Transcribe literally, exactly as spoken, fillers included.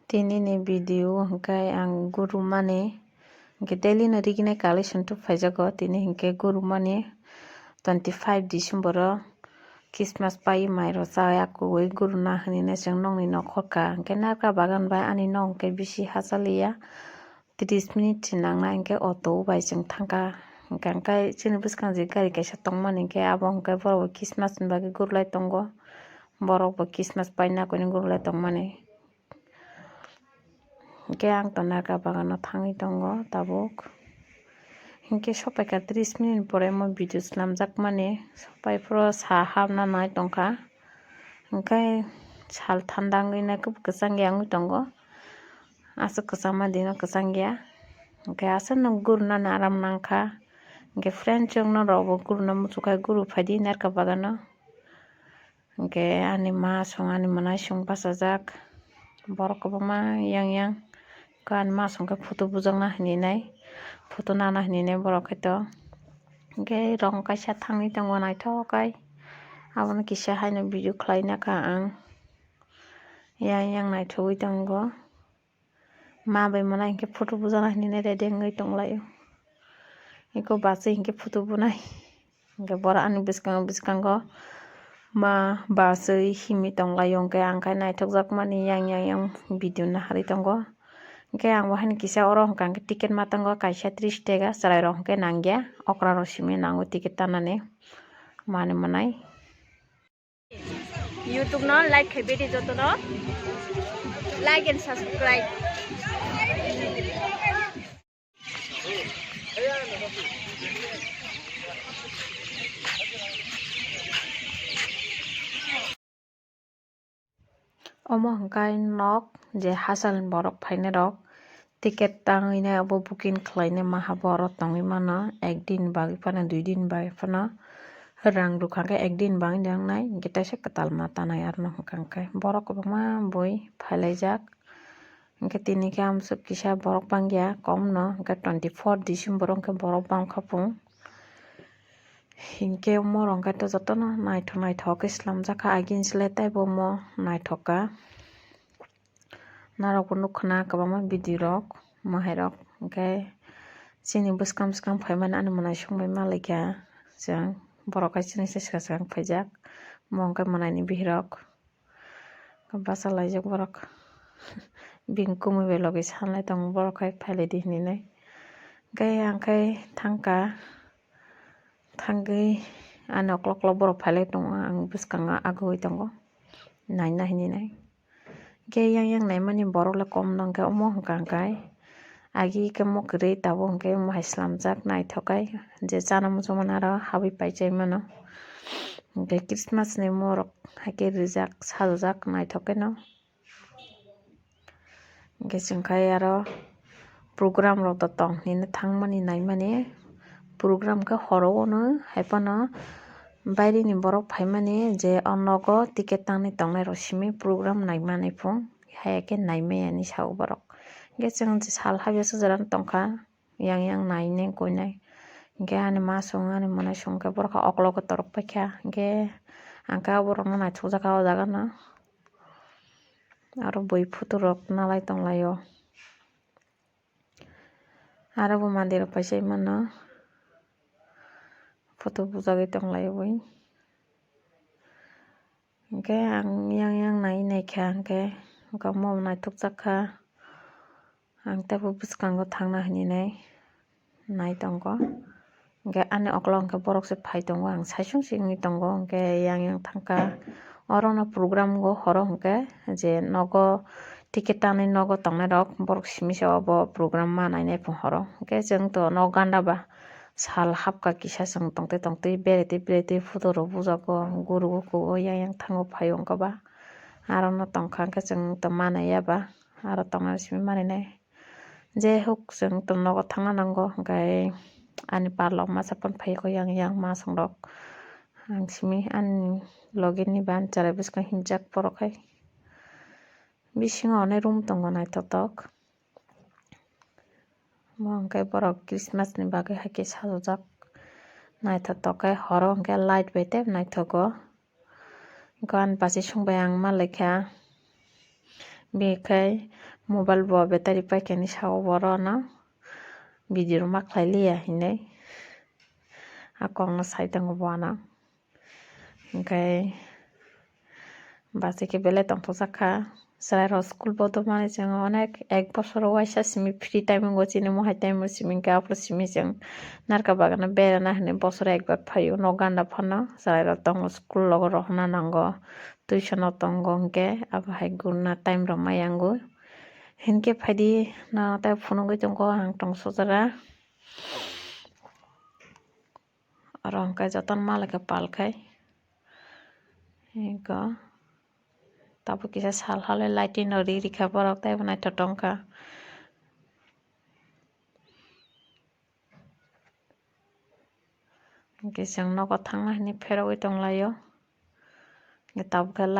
Tini ni video hwnkhe ang guru mani, hwnkhe daily no riginai collection tubuphaijak o. Tini hwnkhe guru mani twenty five December o Christmas pai mai rw chaya kuwi guru na hwnwi nai chwng nokni nokhorka. Hwnkhe narka bagan bai ani nok hwnkhe bisi hachaliya, tris minute se nangnai, hwnkhe auto bai chwng thangkha. Hwnkhe, hwnkhe chini bwskang je gari kaisa tongmani, hwnkhe abo hwnkhe borok bo Christmas ni bagwi gurulai tongo, borok bo Christmas paina kwini gurulai tongmani. Hwnkhe ang to narka bagano thangwi tongo tabuk. Hwnkhe sopaikha tris minute pore omo video swnamjakmani, sopai phuru sa hapna nai tongkha. Hwnkhe sal thanda wngwi nai kwchangya wngwi tongo. Aswk kwchangma dino kwchangya. Hwnkhe aswk no gurunani aram nangkha. Hwnkhe friend chwngno rokbo guruna muchukha, guru phaidi narka bagano. Hwnkhe ani ma song, ani mwnai song bachajak. Borok kwbangma yang yang. Khe ani ma song khe photo bujakna hinwi nai, photo nana hinwi nai borok khe to. Hwnkhe rong kaisa thangwi tongo naithok kai. Abono kisa haino video khlaina kha ang. Yang yang naithogwi tongo. Ma bai mwnai hwnkhe photo bujana hinwi nai ready wngwi tonglaio. Eko bachwi hwnkhe photo bunai. Hwnkhe borok ani bwskango, bwskango ma bachwi himwi tonglaio, hwnkhe ang khe naithokjakmani yang yang yang video naharwi tongo. Hwnkhe ang bo haino kisa oro hwnkha hwnkhe ticket ma tongo kaisa tris tega, chwrairok hwnkhe nangya, okrarok simi nango ticket tanani mani mwnai. YouTube no like khai bidi joto no like and subscribe. Omo hwnkhe nok je hachal ni borok phainai rok. Ticket tangwi nai abo booking khlainai maha bo oro tongwi mano, ek din bagwi phano, dui din bagwi phano. Rang rwkha khe ek din bagwi nangnai, hwnkhe teisa kwtal ma tanai arno hwnkha hwnkhe. Borok kwbangma bui phailaijak. Hwnkhe tini khe amswk kisa borok bangya komno, hwnkhe twenty four December o hwnkhe borok bangkha phung. Hwnkhe omo rok hwnkhe jotono naithok naithok khe slamjak kha, agini slai teibo omo naithok kha. Norokbo nukha na kwbangma video rok, mwhairok, hwnkhe chini bwskang bwskang phaimani ani mwnaisong bai malaikha chwng, borok hai chini se swkang swkang phaijak, omo hwnkhe mwnaini bihirok bachalaijak borok, bini kumui bai logi sanlai tongo borok hai phailaidi hinwi nai, hwnkhe ang khai thangkha. Thangwi ani uklok uklok borok phailai tongo, ang bwskango agwi tongo naina hinwi nai. Hwnkhe yang yang naimani borok le kom no hwnkhe omo hwnkha hwnkhe agi khe omo kwrwi tabuk hwnkhe omo hai slamjak naithok kai je chana muchungmani aro habwi paichai mano. Hwnkhe Christmas ni omo rok hai khe rijak sajajak naithok khe no. Hwnkhe chwng khai aro program rok to tong hinwi thangmani naimani, program khe horo ono, hai phano baireni borok phaimani je o nogo ticket tangwi tongnai rok simi program naimani phung, hai khe naimaya hinwi sao borok. Hwnkhe chwng sal habya se jora no tongkha. Yang yang nainai koinai. Hwnkhe ani ma song ani mwnai song khe borok khe oklogo torok paikha. Hwnkhe ang khe borokno naithokjakha o jaga no. Aro bui photo rok nalai tonglaio. Aro bo mandir rok paisa imano photo bujagwi tonglaio bui. Hwnkhe ang yang yang nai naikha hwnkhe omo naithokjakha. Ang teibo bwskango thangna hinwi nai, nai tongo. Hwnkhe ani oklo hwnkhe borok se phai tongo, ang saichung se wngwi tongo. Hwnkhe yang yang thangkha. Orono program o horo hwnkhe je nogo ticket tanwi nogo tongnai rok borok simi se obo program ma nainai phung horo. Hwnkhe chwng to nok ganda ba sal hapkha kisa chwng tongtwi tongtwi berai twi berai twi photo rok bujago guru o kugo yang yang thango phaio wngkha ba. Aro no tongkha hwnkhe chwng to manaya ba aro tongnai simi manwi nai. Jai hok chwng to nogo thangna nango hwnkhe ani parlok masa phone phaikha yang yang masong rok. Ang simi ani logi ni ba ani chwrai bwskango hinjak borok hai. Bisingo onai room tongo naithotok. Omo hwnkhe borok Christmas ni bagwi hai khe sajajak naithotok khe horo hwnkhe light bai tei naithogo. Hwnkhe ani bachai song bai ang ma laikha. Bini khai Mobile bo battery paikani sao borok no video rok ma khlai liya hinwi a kok no sai tongo bo ano. Hwnkhe bachai khe belai tongthokjak kha. Chwrairok school bodol mani chwng onek ek bosor waisa simi free time wngo chini mohai time o simi hwnkhe aphuru simi chwng narwkha bagano berana hinwi bosoro ekbar phaio nok gana phano chwrairok tongo school logo rohorna nango tuition o tongo hwnkhe abo hai guna time rok maya wngo hinkhe phaidi nana tai phunugwi tongkho ang tongso jora. Oro hwnkhe jotono ma lai khe pal khai. Ego. Tabuk kisa sal hale lighting rok ri rikha borok tei bo naithotok wngkha. Hwnkhe chwng nogo thangna hinwi pherogwi tonglaio. Hwnkhe tabuk khe light.